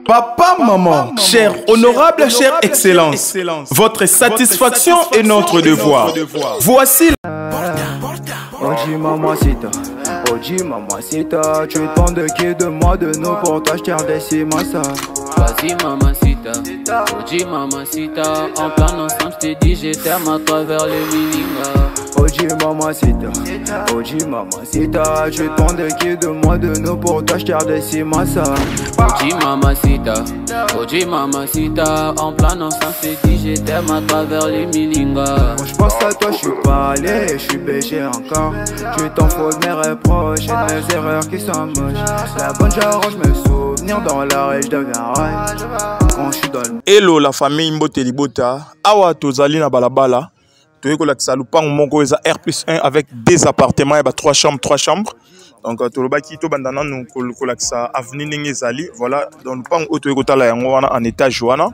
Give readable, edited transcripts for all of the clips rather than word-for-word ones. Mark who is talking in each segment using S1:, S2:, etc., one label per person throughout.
S1: Papa, maman, cher honorable, chère excellence, votre satisfaction est notre devoir. Voici.
S2: Oji mamacita, Oji mamacita, tu te de qui, de moi, de nous, pour toi je tire des ça.
S3: Vas-y mamacita, Oji mamacita, en plein ensemble je t'ai dit je t'aime à travers les milinga.
S2: Oji mamacita, Oji mamacita, tu te de qui, de moi, de nous, pour toi je tire des ça.
S3: Oji mamacita, Oji mamacita, en plein ensemble je t'ai dit je t'aime à travers les milinga.
S2: Quand je pense à toi, je suis pas allé, je suis BG encore. Tu t'en fous de mes reproches et de mes erreurs qui sont moches. La bonne j'arrange mes souvenirs dans l'arrêt, je deviens rail. Quand je suis dans le.
S1: Hello la famille Mbote Libota, awa tozali na balabala, toyei kolakisa lupango moko eza R plus 1 avec deux appartements ya ba 3 chambres, 3 chambres. Donc tolobaki tobanda nanu kolakisa avenue ndenge ezali. Voilà, donc lupango oyo toyei kotala yango wana en étage wana.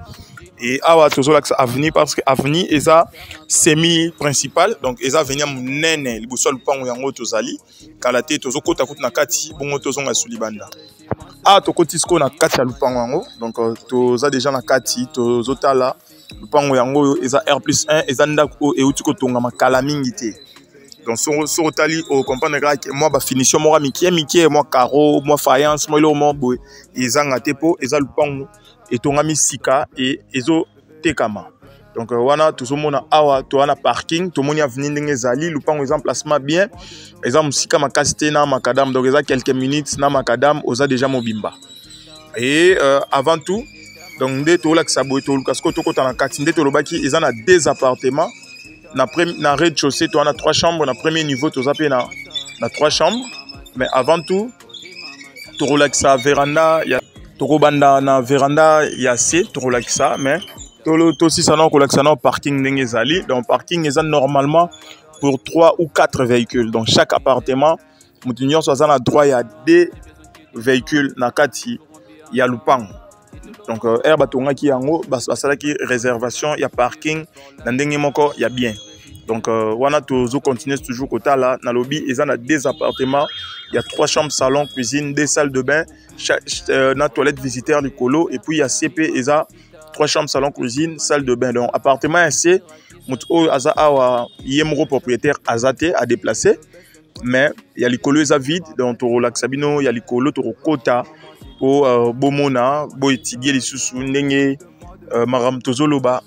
S1: Et awa tozolakisa avenue parce que avenue eza semi principal, donc eza avenue ya monene liboso ya lupango yango tozali. Kala te tozokota kutu na kati bongo tozonga su libanda. Awa tokoti sikoyo na kati ya lupango yango, donc toza déjà na kati tozotala lupango yango oyo eza R plus 1, eza ndako oyo euti kotongama kala mingi te. Donc soki otali okomprendre kaka ke mwa bafinition moko ya mike mike, mwa carreau, mwa faïence, mwa eloko moko boye ezanga te, mpo eza lupango etongami sika e ezotekama. Donc wana tozomona awa toza na parking, tomoni avenue ndenge ezali, lupango eza emplacement bien, eza mosika makasi te na macadam, donc eza quelques minutes na macadam oza déjà mobimba. Et avant tout, donc nde tolakisa boye, toluka sikoyo tokota na kati. Nde tolobaki eza na deux appartements na rez-de-chaussée, toza na 3 chambres, na premier niveau toza pe na 3 chambres. Mais avant tout tokolakisa véranda ya, tokobanda na véranda ya C, tokolakisa, mais tosisa na kolakisa na parking ndenge ezali. Donc parking eza normalement pour 3 ou 4 véhicules, donc chaque appartement moto nyonso aza na droit ya 2 véhicules na kati ya lupango. Donc air batongaki yango, basalaki réservation ya parking na ndenge moko ya bien. Donc wana tozo continuer toujours kotala na lobby, eza na 2 appartements, il y a 3 chambres, salon, cuisine, 2 salles de bain, na toilette visiteur likolo, et puis il y a CP eza 3 chambres, salon, cuisine, salle de bain. Donc appartement ya C, moto oyo aza awa ye moko propriétaire aza te a déplacer, mais ya likolo eza vide, donc tokolakisa bino ya likolo, tokokota po bomona, boétudier lisusu ndenge makambo tozoloba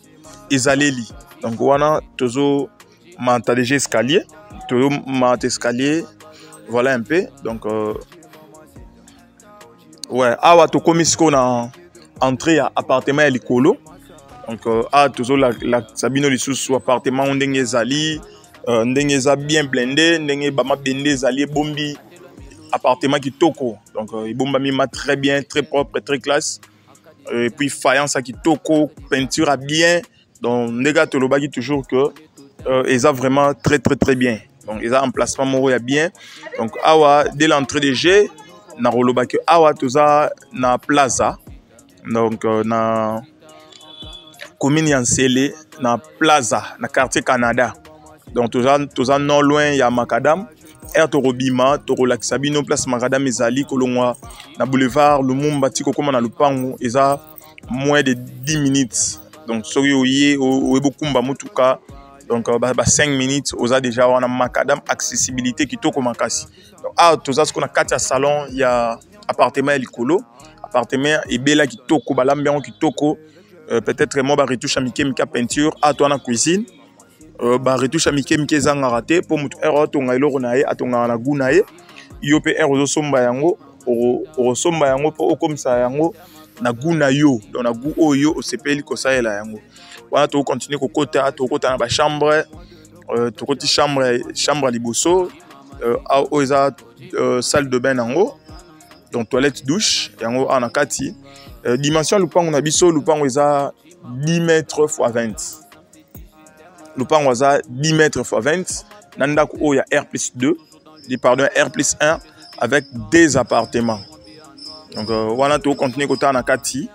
S1: ezaleli. Donc wana tozomata déjà escalier, tozomata escalier, voilà un peu. Donc ouais, awa tokomi sikoyo na entrée ya appartement ya likolo. Donc awa tozolakisa bino lisusu appartement ndenge ezali, ndenge eza bien blindé, ndenge ba mabende ezali ebombi appartement kitoko. Donc ebombami ma très bien, très propre, très classe. Et puis faïence ya kitoko, peinture à bien. Donc ndenge tolobaki toujours que eza vraiment très très très bien. Donc eza emplacement moko ya bien. Donc awa dès l'entrée de jeu na kolobaki awa toza na plaza, donc na commune ya Nsele, na plaza na quartier Canada. Donc toza non loin ya macadam. Air tokobima tokolakisa bino place macadam ezali, kolongwa na boulevard Lumumba ti kokóma na lupango eza moins de 10 minutes. Donc soki oye oyebi okumba motuka, donc ba 5 minutes oza déjà wana macadam, accessibilité kitoko makasi. Donc awa toza sikoyo na kati ya salon ya appartement ya likolo, appartement ebela kitoko, balambi yango kitoko, peut-être mwa ba retouche ya mike mike ya peinture. Awa toza na cuisine, ba retouche ya mike mike ezangaka te, mpo moto ere atonga eloko na ye atongaka na goût na ye. Yo mpe ere ozosomba yango, okosomba yango mpo okomisa yango na goût na yo, donc na goût oyo yo osepeli kosalela yango. Wana tokocontinue kokota, tokokota na bachambre, tokoti chambre ya liboso, oyo eza salle de bain nango, donc toilette douche yango awa na kati. Dimension ya lupango na biso, lupango eza 10 mètres fois 20, lupango aza 10 mètres fois 20 na ndako oyo ya R plus 2, pardon, R plus 1 avec 2 appartements. Donc wana tokocontinue kotala na kati,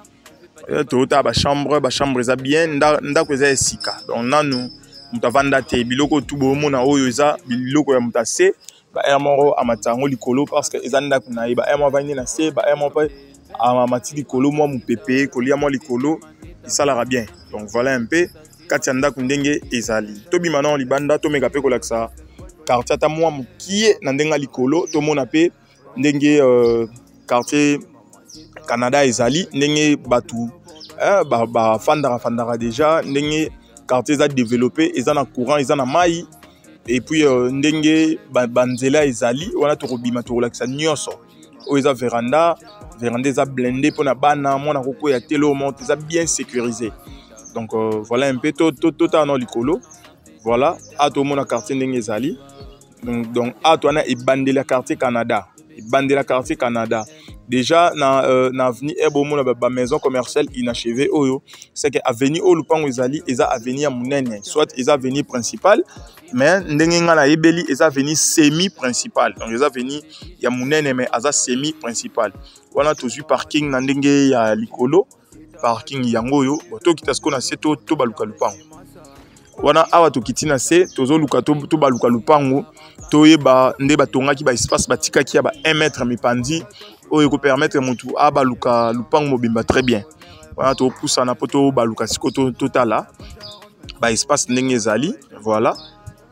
S1: totala bachambre, bachambre eza bien, ndako eza esika, donc nanu moto avanda te. Biloko tu bomona oyo eza biloko ya moto ase, ba air moko amata yango likolo parce que eza ndako na ye, ba air moko avandi na se, ba air moko mpe Amati likolo, mwa mopepe, kolia mwa likolo esalaka bien. Donc voilà un peu kati ya ndako ndenge ezali. Tobima nao libanda, tomeka mpe kolakisa quartier ata mwa mokie na ndenge ya likolo, tomona mpe ndenge quartier Canada ezali, ndenge bato bafandaka fandaka déjà, ndenge quartier eza développé, eza na courant, eza na mai, et puis ndenge banzela ezali wana. Tokobima, tokolakisa nyonso oyo eza véranda. Véranda eza blindé mpona bana, mwana kokwea te, loko eza bien sécurisé. Donc voilà un peu, totala nao likolo. Voilà, a tomona quartier ndenge ezali. Donc a to wana ebandeli ya quartier Canada, ebandeli ya quartier Canada déjà na avenue e bomona bamaison commerciale inachevé oyo. C'est que avenue oyo lupango ezali, eza avenue ya monene, soit eza avenue principale, mais ndenge ngai nayebeli, eza avenue semi principale. Donc eza avenue ya monene, mais aza semi principale. Wana tozwi parking na ndenge ya likolo, parking yango oyo. Tokita sikoyo na se, tobaluka lupango wana. Awa tokiti na se, tozoluka tobaluka lupango, toyeba nde batongaki baespace batikaki ya ba 1 mètre mipandi oyo ekopermettre motu abaluka lupango mobimba très bien. Wana topusana mpo tobaluka sikoyo, totala baespace ndenge ezali. Voilà,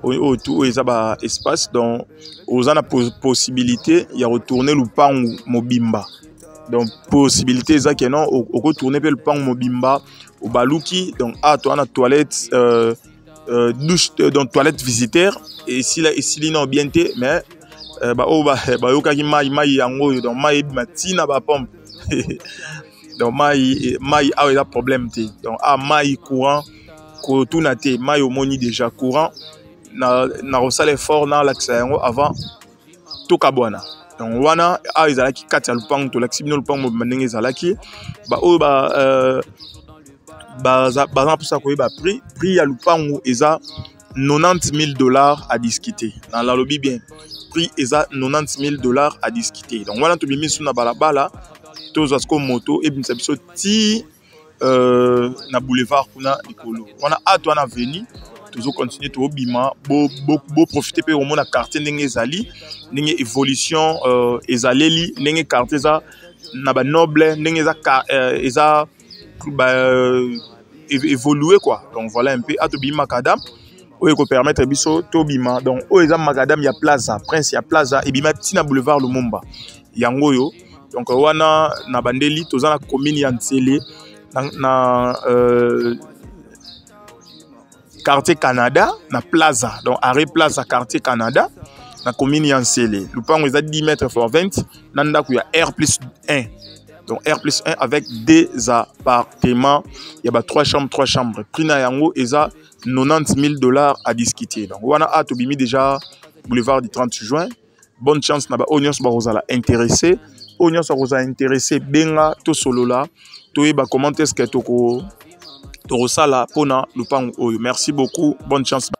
S1: oyo tu oyo eza baespace. Donc oza na possibilité ya kotourner lupango mobimba. Donc possibilité eza ke non, okotourner mpe lupango mobimba, obaluki. Donc awa toza na toilette, douche, donc toilette visiteur esila, esili nao bien te, mais baoyo bayokaki mai, mai yango oyo. Donc mai ebima ntina bapompe. Donc mai awa eza problème te. Donc awa mai, courant kotuna te. Mai omoni déjà, courant na kosala effort nalakisa yango avant tokabwana. Donc wana awa ezalaki kati ya lupango, tolakisi bino lupango mobimba ndenge ezalaki. Baoyo baza na mposa koyeba prix, prix ya lupango eza 90 000 $ à discuter. Na nalobi bien, prix eza 90 000 $ à discuter. Donc wana tobimi su na balabala, tozwa sikoyo moto ebimisa biso ti na boulevard kuna likolo wana. Ato wana avenue, tozocontinue, tobima, boprofite mpe komona quartier ndenge ezali, ndenge évolution ezaleli, ndenge quartier eza na banoble, ndenge eza ba, évolué quoi. Donc voilà un peu, ato bimi macadam oyo ekopermettre biso tobima. Donc oyo eza macadam ya Plaza Prince, ya Plaza ebima ntina boulevard Lumumba, yango oyo. Donc wana na bandeli toza na commune ya Nsele, na quartier Canada, na Plaza, donc arrêt Plaza, quartier Canada, na commune ya Nsele. Lupango eza 10 mètres fois 20 na ndako ya R+1, donc R+1 avec des appartements ya ba 3 chambres, 3 chambres. Prix na yango eza 90 000 $ à discuter. Donc wana a tobimi déjà boulevard du 30 juin. Bonne chance na baoyo nyonso bakozala intéressé. Oyo nyonso akozala intéressé, benga, tosolola, toyeba comment est ce que toko tokosala mpona lupango oyo. Merci beaucoup, bonne chance.